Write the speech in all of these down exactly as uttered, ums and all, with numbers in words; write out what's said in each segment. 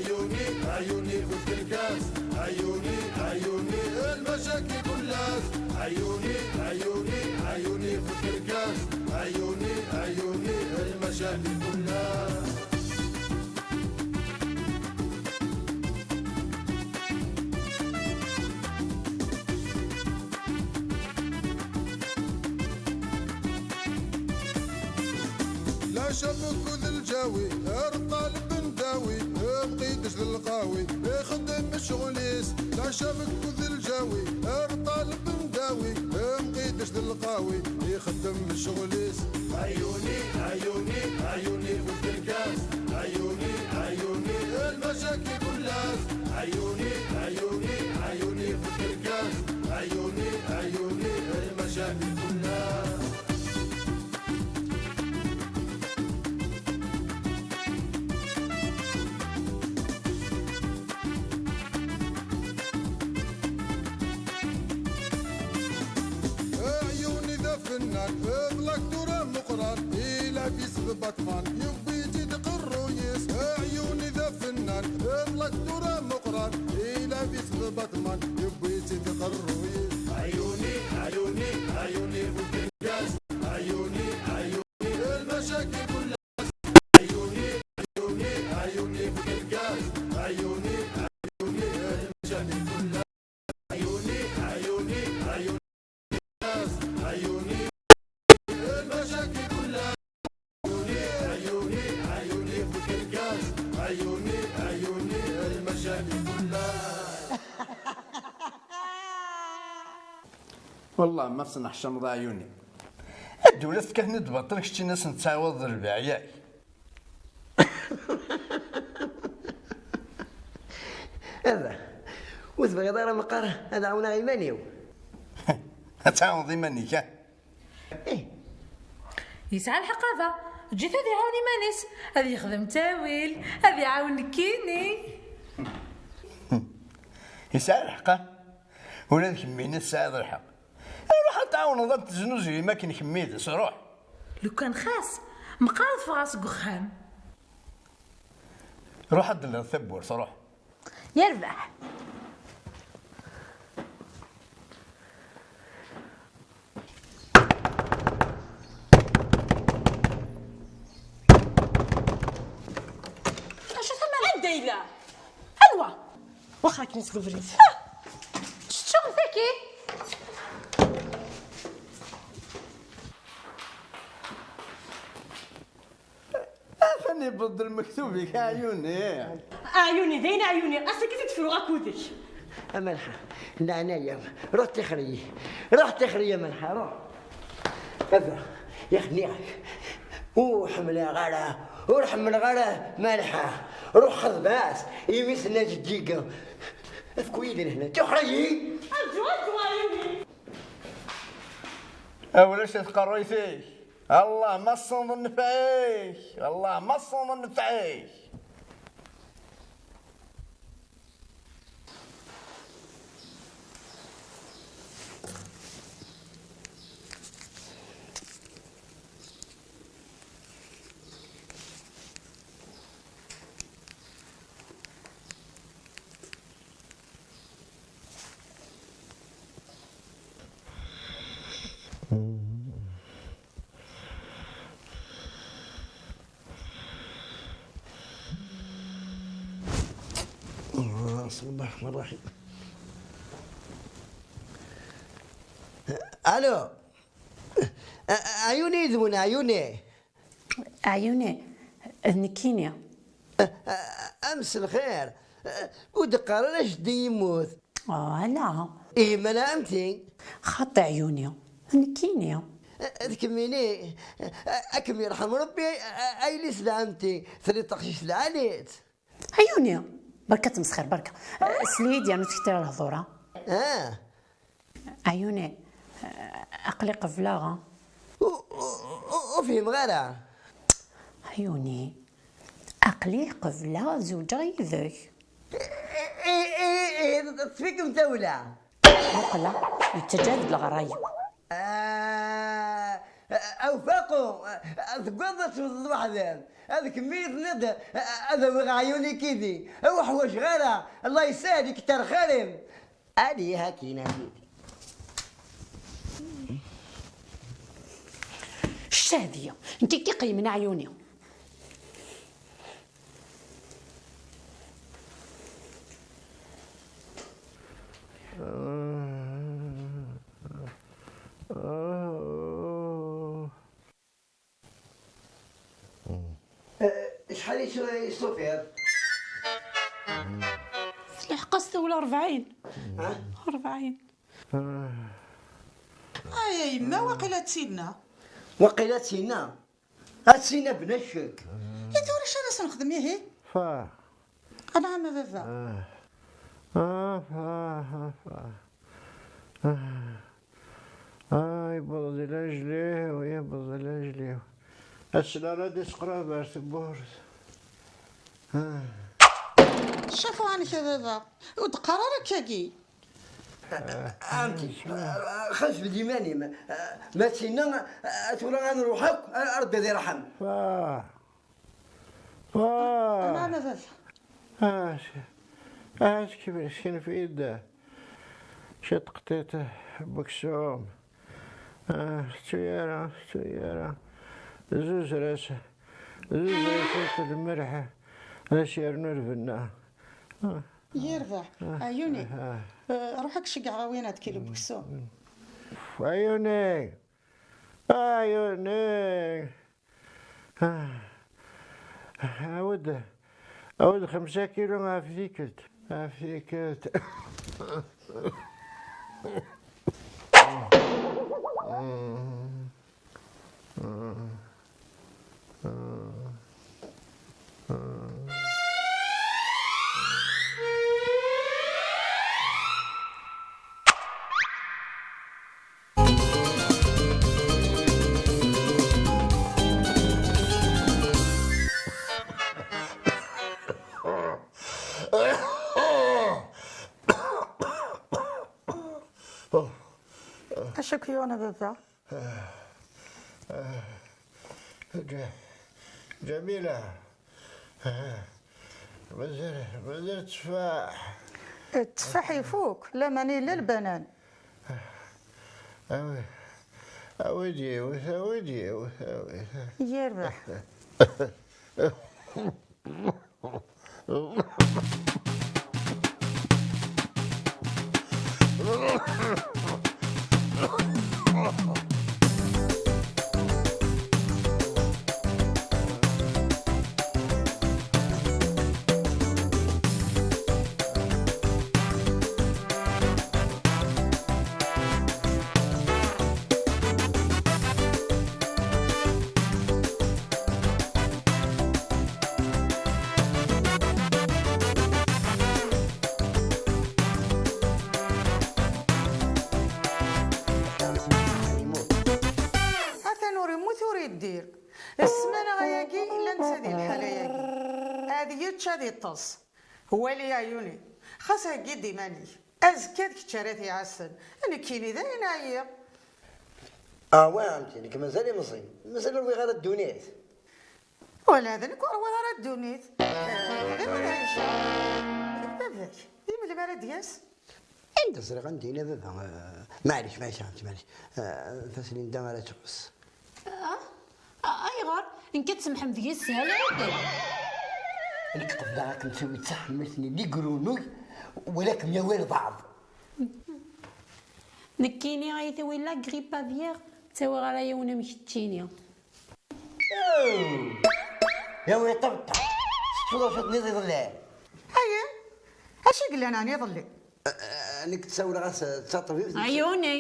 عيوني، عيوني في الكركاس، عيوني، عيوني المشاكل كلها. عيوني، عيوني، عيوني في الكركاس، عيوني، عيوني المشاكل كلها. لا شبك ذا الجاوي، ارطال بن داوي، مقيدش ذا القاوي، يخدم شغليس. لا شبك ذا الجاوي، ارطال بن داوي، مقيدش ذا القاوي، يخدم شغليس. عيوني، عيوني، عيوني في الكركاس، عيوني، عيوني المشاكل كلها. عيوني، عيوني، عيوني في الكركاس، عيوني، عيوني المشاكل كلها. عيوني ذا فنان، اطلق دورة مقران، إلى في سبع طمان، يبي يزيد قرويس. عيوني ذا فنان، اطلق دورة مقران، إلى في سبع طمان، يبي يزيد قرويس. عيوني، عيوني، عيوني في الكركاس، عيوني، عيوني المشاكل كلها. عيوني، عيوني، عيوني في الكركاس، عيوني، عيوني المشاكل كلها. عيوني، عيوني، عيوني، عيوني المشاكل كلها. عيوني، عيوني، عيوني في الكركاس، عيوني، عيوني المشاكل كلها. والله ما تصنح الشمر عيوني. الدولة تكاتني تبطل كتشينا سنتساوض الرباعية. Aba, ur tebɣiḍ ara meqqar ad ɛawneɣ iman-iw? Ad tɛawneḍ iman-ik, ah? Ih. Yesɛa lḥeqq baba, ǧǧet ad iɛawen iman-is, ad yexdem ttawil, ad iɛawen nekkini. Yesɛa lḥeqq, ah? Ula d kemmini tesɛiḍ lḥeqq. Ruḥ ad tɛawneḍ ad teznuzuyeḍ akken kemmini, ruḥ. Lukan xas, meqqar ad ffɣeɣ seg uxxam. Ruḥ ad d-telliḍ tawwurt, ruḥ. Yerbeḥ. Acu tama anda yella? Anwa? Waxa akken seg ubrid. Ah! Teččuɣ tagi. Atan yewweḍ-d lmektub-ik, a Ɛyuni. A Ɛyuni, dayen a Ɛyuni, ass-agi ad d-fruɣ akud-ik. A Malḥa, leɛnaya-m, ruḥ tixer-iyi. Ruḥ tixer-iyi a Malḥa, ruḥ. Baba, yak nniɣ-ak, ur ḥemmleɣ ara, ur ḥemmleɣ ara Malḥa. Ruḥ xdem-as, imi tenna jeddi-k. Efk-iyi-d lehna, tixer-iyi. Arǧu, arǧu a Ɛyuni. A ulac a tqerruyt-ik. Allah ma ṣṣenḍ nnfeɛ-ik! Allah ma ṣṣenḍ nnfeɛ-ik! بسم الله الرحمن الرحيم. الو. ع-، عيوني يذون عيوني. عيوني، نكيني. أمس الخير. ودقار أنا جدي يموت. آه، لا. إيه، ما أنا أمتي. خاطي عيوني. نكيني. تكميني. أكم يرحم ربي. أيلي سلامتي. ثري تقشيش العاليت. عيوني. بركة تمسخر، بركة. سليدي، أنا تكتير الهضورة. آه. عيوني، آه، عقلي قبلها. و-، و-، و-، وفهم غيرها. عيوني، عقلي قبلها زوجة يدك. إيه، إيه، إيه، إيه، تصفيك متولع. وقلا يتجاهد الغرايب. آه، Awfaqu, tewwiḍ ad tewteḍ weḥd-m. Ad kemmini tenniḍ ad awiɣ aɛyun-ik yid-i. Ur ḥwaǧeɣ ara. Allah yesahel, ikter xir-im. Ali hakin a sidi. Ccah deg-i, nekk i k-iqeyymen aɛyun-iw. Acḥal i tura i s-tufiḍ? S lḥeqq-as tawla rebɛin. Ha? Rebɛin. Ay, a yemma, waqila d tinna. Waqila d tinna. Ad tinna bla ccek. I tura acu ara s-nexdem ihi? Fa. Anɛam a baba. Ah, ah, ah, ah, ah. Ah, yewweḍ-d lajel-iw, yewweḍ-d lajel-iw. Ass-a ara d-isqrab ar tewwurt. Ah. Cafu ɛanek a baba, ur d-qqar ara akkagi. Ɛemti, xas bed iman-im. Ma d tinna, tura ad nruḥ akk, Rebbi ad irḥem. Fa. Fa. Anɛam a baba. Ah, s-, ah, s-, kif-, skenf-iyi-d ciṭ qṭiṭ n weksum. Ah, tettu ara, tettu ara. Zuzer-as, zuzer-as ciṭ lmelḥ, ad as-yernu lbenna. Ah. Yerbeḥ, ah, ɛyuni. Ah. Eh, ruḥ ad k-ceggɛeɣ a winna ad kilo n weksum. Ɛyuni! Ɛyuni! Ah. Awed, awed xemsa kilo ɣef tikkelt, ɣef tikkelt. Acu k-yuɣen a baba? Ǧa-, Ǧamila. Mazal, mazal tteffaḥ. Tteffaḥ ifuk, laman illa lbanan. Awi, awi-d yiwet, awi-d yiwet, awi. Yerbeḥ. Atan ur immut ur iddir. Ssmana ayagi, llan netta di lḥala-yagi. Ad yečč, ad iṭṭes. Wali aɛyuni. Xas heggi-d iman-ik. Azekka d kečč ara t-iɛassen. Nekkini dayen ɛyiɣ. Awah, ɛemti, nekk mazal imeẓi. Mazal ur rwiɣ ara ddunit. Ula d nekk ur rwiɣ ara ddunit. Eh, d acu ara yečč? Baba-k, i melmi ara d-yas? Anda ẓriɣ anda yella baba? Eh, maɛlic, maɛlic, ɛemti, maɛlic. Eh, Taslinda ara tɛuss. Ah? Ah, ayɣer? Nekk ad tsemḥem deg-i sshala yakk. Nekk qebleɣ ad kem-tawi d taḥemmalt-nni n igrunuy, wala kem-yawi albaɛḍ. Nekkini ay tawi la grippe aviaire, ttawiɣ ara yiwen am keččini. Yawi ṭebṭa, tettuḍ acu tenniḍ iḍelli. Ayi, acu i yellan ɛni iḍelli? Eh, eh, nekk ttawleɣ-as d taṭbibt. Ayuni.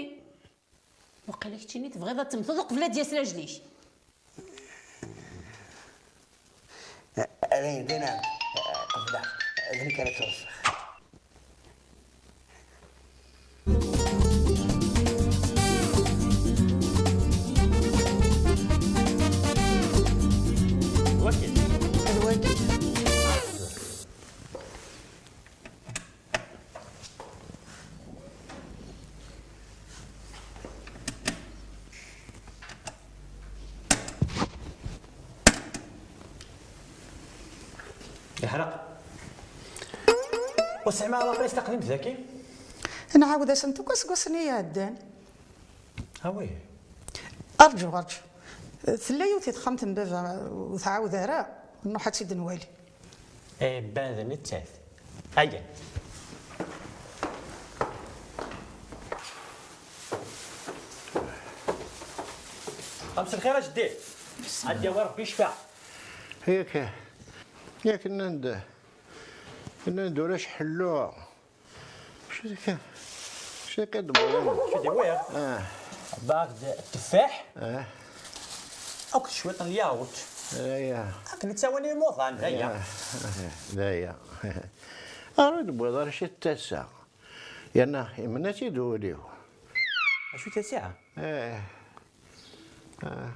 Waqila keččini tebɣiḍ ad temmteḍ uqbel ad d-yas lajel-ik. Dayen, dayen, qebleɣ. D nekk ara ttwaṣṣeɣ. Wagi. D wagi. Yeḥreq. Ur tesɛim ara lapres taqdimt daki? Nɛawed-asent akk aseggasen i iɛeddan. Awi. Arǧu, arǧu. Tella yiwet i texxamt n baba, ur tɛawed ara. Nruḥ ad tt-id-nwali. Iban d nettat. Aya. Amselxir a jeddi. Ad yawi Rebbi ccfa. Yak, yak nnan-d, nnan-d ulac ḥellu. Acu d-, acu d-iqidem? Acu d-iwwiḍ? Ah. Bad tteffaḥ. Ah. Akked cwiṭ n lyawt. Aya. Akken i ttawin imuḍan, d aya. Aya. D aya. Ara d-wwiḍ ara ci ttasa. Yerna imenna-tt-id wul-iw. Acu tasa? Eh. Ah.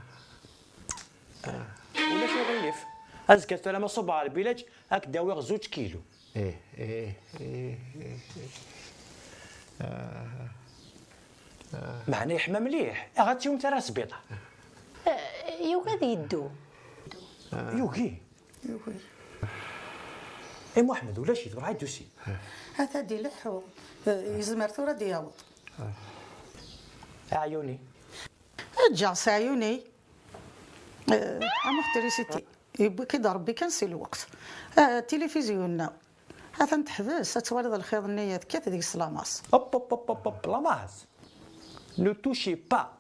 Ah. Ulac uɣilif. Azekka tura ma ṣubbeɣ ɣer lbilaǧ, ad k-d-awiɣ zuǧ kilu. Eh, eh, eh, eh, eh. Ah, ah. Meɛna yeḥma mliḥ, aɣ ad tiwem tara sbiṭar. Eh, yugi ad yeddu. Ah. Yugi? Yugi. Eh, Muḥemmed, ulac-it, ur ɛad d-usi. Ata d-ileḥḥu. Eh, yezmer tura ad d-yaweḍ. Aɛyuni. Ǧǧeɣ s aɛyuni. Eh, am uḥtrisiti. Yewwi-k-id Rebbi kan si lweqt. Ah, tilifizyu-nna. Atan teḥbes, ad twaliḍ lxiḍ-nni tekkat deg-s lamas. Hop, hop, hop, hop, hop, lamas. Ne touchez pas.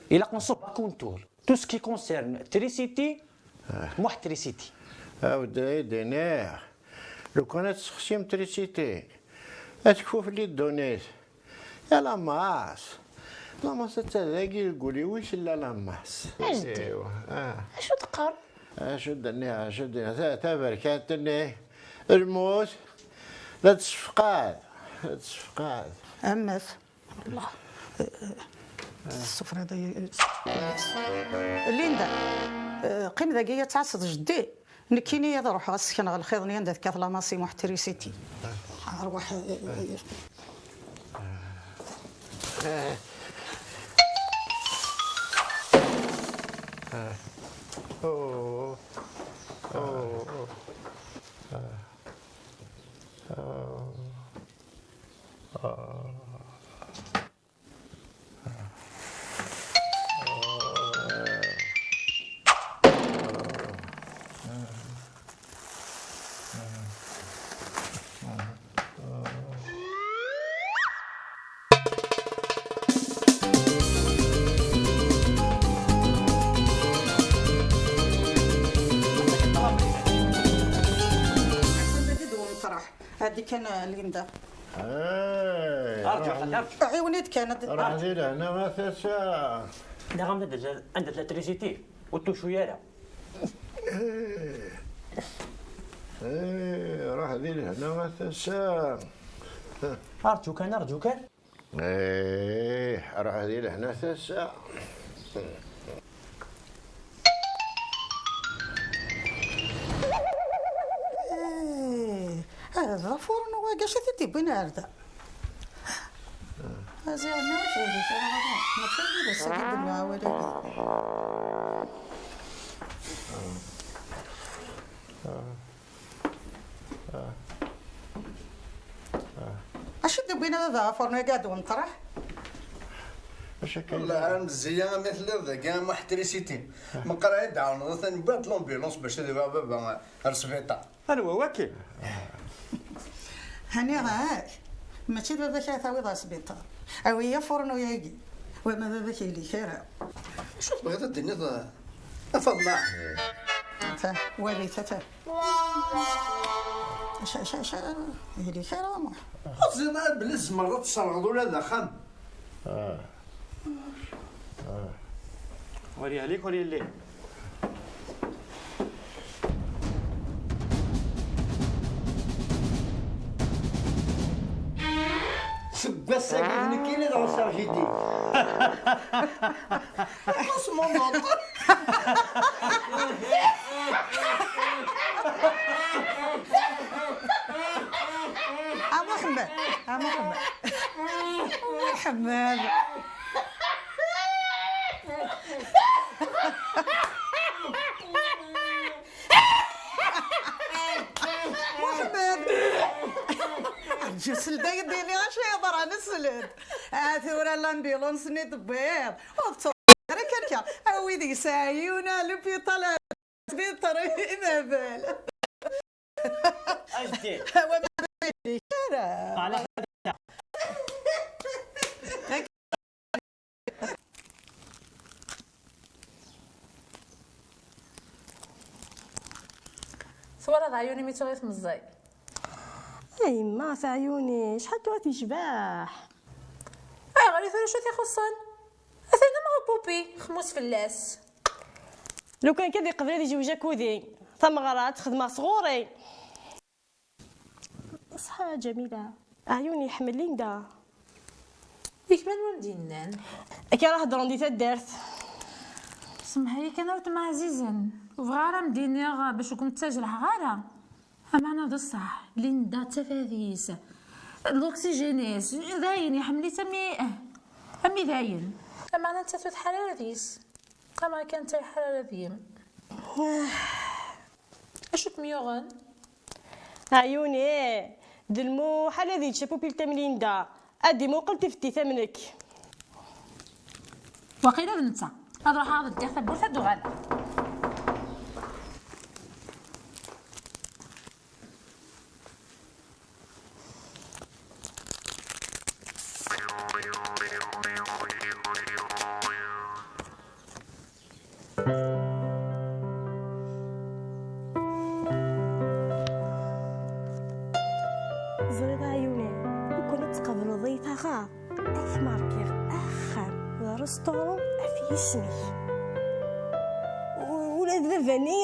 Ilaq nṣubb akuntur. Tout ce qui concerne trisiti, muḥ trisiti. Awed ay d-iniɣ. Lukan ad tessexsim trisiti, ad tekfu fell-i ddunit. Ya lamas. Lamas atta dagi deg ul-iw i tella lamas. Ajdid. Iwa, ah. Acu teqqar? Acu d-nniɣ, acu d-nniɣ, ta-, taberkant-nni, lmut, la d-tessefqad, la d-tessefqad. Amet, Allah. Tessufriḍ-iyi. Linda, eh, qqim dagi ad tɛasseḍ jeddi. Nekkini ad ruḥeɣ ad sekneɣ lxiḍ-nni anda tekkat la machine muḥ trisiti. Arwaḥ. Adi kan, Linda. Hey, Arǧu, arǧu. Ɛiwen-it kan. Ruḥ di lehna a tasa. Daɣen anda tella, anda tella trisiti? Ur tucu ara. Eh, eh, ruḥ di lehna a tasa. Arǧu kan, arǧu kan. Eh, ruḥ di lehna a tasa. Eh, hada d afurnu wagi, acu i t-id-iwwin ar da? Aziɣ nniɣ-ak d kra, mačči d ass-agi i d-nniɣ awal-agi. Acu i d-iwwin a baba afurnu-agi ad d-wenṭreḥ? Acu akka? Wallah, am zziya, am i telliḍ dagi, am uḥtrisiti. Meqqar ad d-ɛawneḍ, atan wwiɣ-d l'ambulance bac ad iwaɣ baba ar sbiṭar. Anwa waki? Haniɣ-ak, mačči d baba-k ara tawiḍ ar sbiṭar. Awi afurnu-agi, wama baba-k ili kra. Acu tebɣiḍ ad d-tiniḍ, a Faḍma? Ata, wali, ata. Aca, aca, aca, ili kra, a Muḥ. Ur teẓriḍ ara belli tzemreḍ ad tesserɣeḍ ula d axxam? Ah. Ah. Ur yeɛli, ur yelli. Seg wass-agi d nekk i la d Ansar Jidi. Tesmunuḍ. A Muḥemmed, a Muḥemmed. Muḥemmed. Seld-ak-d, iniɣ acu yeḍran, seld. Ah, tura l'ambulance-nni tewwiḍ. Ur tettruḥ ara kan akka. A wid yesɛa yiwen, ah, l'hôpital, ah, sbiṭar, imabal. Ajdid. Wa ma ara. Twalaḍ ɛyuni mi tuɣ i tmeẓẓay? A yemma, ɣef ɛyuni, acḥal tura tecbeḥ! Ayɣer i tura acu t-ixuṣṣen? Atan am upupi, xmus fell-as. Lukan kan ad iqbel ad izewǧ akkudi, tameɣra ad t-xedmeɣ sɣur-i. Ṣṣeḥ a Ǧamila. Ɛyun iḥemmel Linda. Yak manwa m-d-yennan? Akka ara heddren di taddart. Semmeḥ-iyi kan a weltma ɛzizen, ur bɣiɣ ara m-d-iniɣ bac ur kem-ttajreḥeɣ ara. Ameɛna d ṣṣeḥ, Linda d tafat-is. L'oxygène-is d ayen, iḥemmel-itt am i, am i dayen. Ameɛna nettat ur tḥar ara deg-s. Ama kan ttayḥar ara deg-m. Acu kem-yuɣen? Ɛyuni, d lmuḥal ad yečč apupilt am Linda. Ad imuqel tiftit am nekk. Waqila d netta. Ad ruḥeɣ ad ddiɣ tawwurt ad d-uɣaleɣ. Ẓriɣ a Yuni, lukan ad tqableḍ ay taɣaḍ, ad k-markiɣ axxam d restaurant ɣef yisem-ik. U-, ula d baba-nni.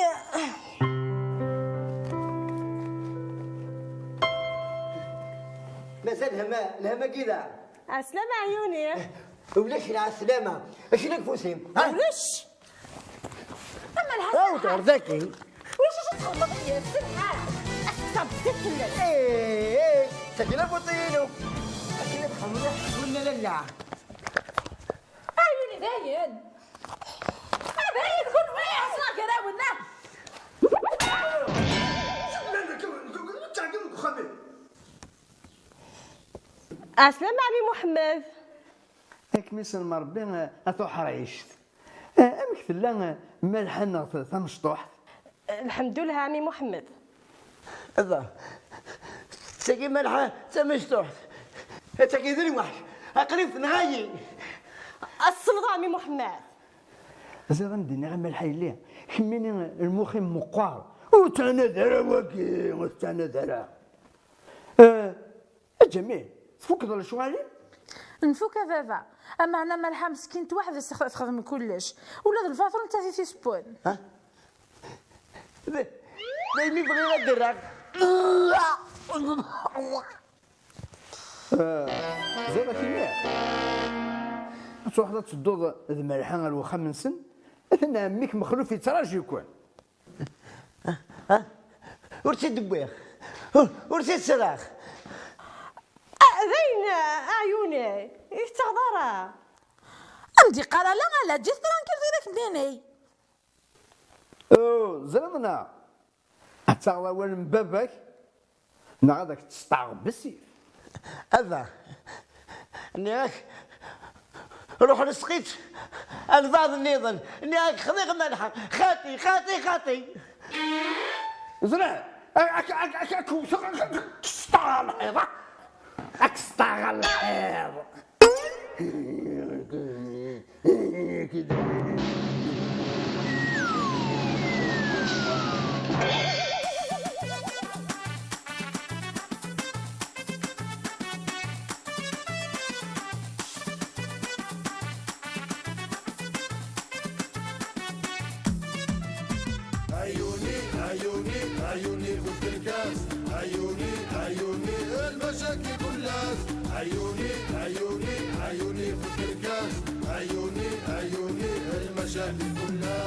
Mazal lhama, lhama gida. Ɛeslama a Yuni. Ulac lɛeslama. Acu i k-fusim? Ha? Ulac. Ama lḥaǧa. Aw, ṭuṛ daki. Ulac acu txedmeḍ i yir sselḥa. Ass-a bzif fell-ak. Eh, eh, tagi la photo-inu. Akken ad txemmeḍ wala lalla. A Yuni dayen. A dayen kunwi, ɛeṣla gar-awen, ah. Ɛeslama a ɛemmi Muḥemmed. Akken i s-nemmar Rebbi, a tuḥrict. Eh, amek tella, eh, Malḥa neɣ t-, tamecṭuḥt? Lḥemdullah a ɛemmi Muḥemmed. Ada. Tagi Malḥa d tamecṭuḥt. Tagi d lweḥc. Aql-i tenɣa-yi. Aṣṣelḍ a ɛemmi Muḥemmed. Ziɣ ad m-d-iniɣ a Malḥa yelli, kemmini lmux-im meqqer. Ur ttɛanad ara wagi, ur ttɛanad ara. Eh, a Ǧamil, tfukeḍ lecɣal-im? Nfuk a baba. Ameɛna Malḥa meskint weḥd-s tex-, texdem kullec. Ula d lbaṭel nettat i t-isewwen. Ha? D-, daymi bɣiɣ ad d-rreɣ. Eh, ziɣ ad k-iniɣ. Ad truḥeḍ ad tedduḍ d Malḥa ɣer wexxam-nsen, atan ɛemmi-k Mexluf yettraǧu-ken. Ha? Ur tt-id-wwiɣ. Ur, ur tt-id-sraɣ. Ah, d ayen, a Ɛyuni, i tettaɣeḍ ara. Am d-iqqar ala, ala, ǧǧet tranquille, d ayen ak-d-nini. Oh, ẓriɣ neɣ? Ad taɣeḍ awal n baba-k, neɣ ad ak-tesṭaɣ bessif. Ada. Nniɣ-ak, ruḥ lesqi-tt albaɛḍ nniḍen. Nniɣ-ak xḍiɣ Malḥa. Xaṭi, xaṭi, xaṭi. Ẓriɣ. Ak-, ak-, ak-, ak-, ak-, ak-, ak-, tesṭaɣ lḥiḍ, ah. Ak-, tesṭaɣ lḥiḍ. عيوني، عيوني، عيوني في الكركاس. عيوني، عيوني، المشاكل كلها. عيوني، عيوني، عيوني في الكركاس. عيوني، عيوني، المشاكل كلها.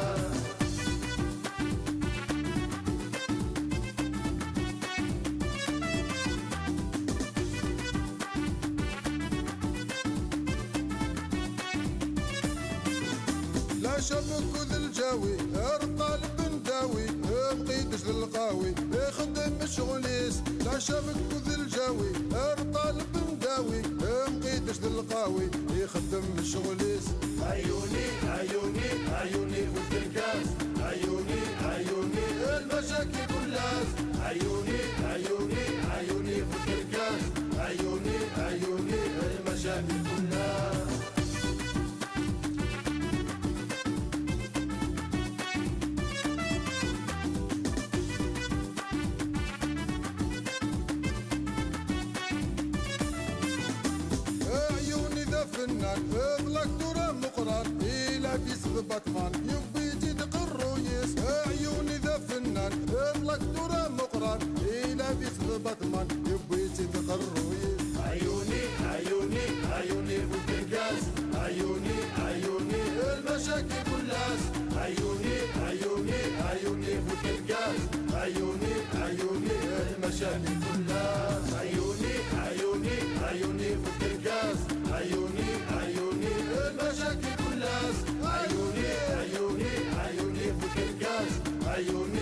لا شبك ذا الجاوي، ارقى البنداوي، بقيت القاوي يخدم الشغل-is، العشا مكفوذ الجاوي، الطالب مداوي، مقيدش القاوي يخدم الشغل-is. عيوني، عيوني، عيوني فوت الكاس. عيوني، عيوني، المشاكل كلها. عيوني، عيوني، عيوني فوت الكاس. عيوني، عيوني، المشاكل كلها. عيوني ذا فنان، اطلق دورة مقران، إلى في سبع ثمان، يبي يجي دق الرويس. عيوني ذا فنان، اطلق دورة مقران، إلى في سبع ثمان، يبي يجي دق الرويس. عيوني، عيوني، عيوني فوت الكاس. عيوني، عيوني، المشاكل كلها. عيوني، عيوني، عيوني فوت الكاس. عيوني، عيوني، المشاكل كلها. عيوني، عيوني، عيوني فوت الكاس. عيوني، عيوني، المشاكل كلها. عيوني، عيوني، عيوني فوت الكاس. عيوني،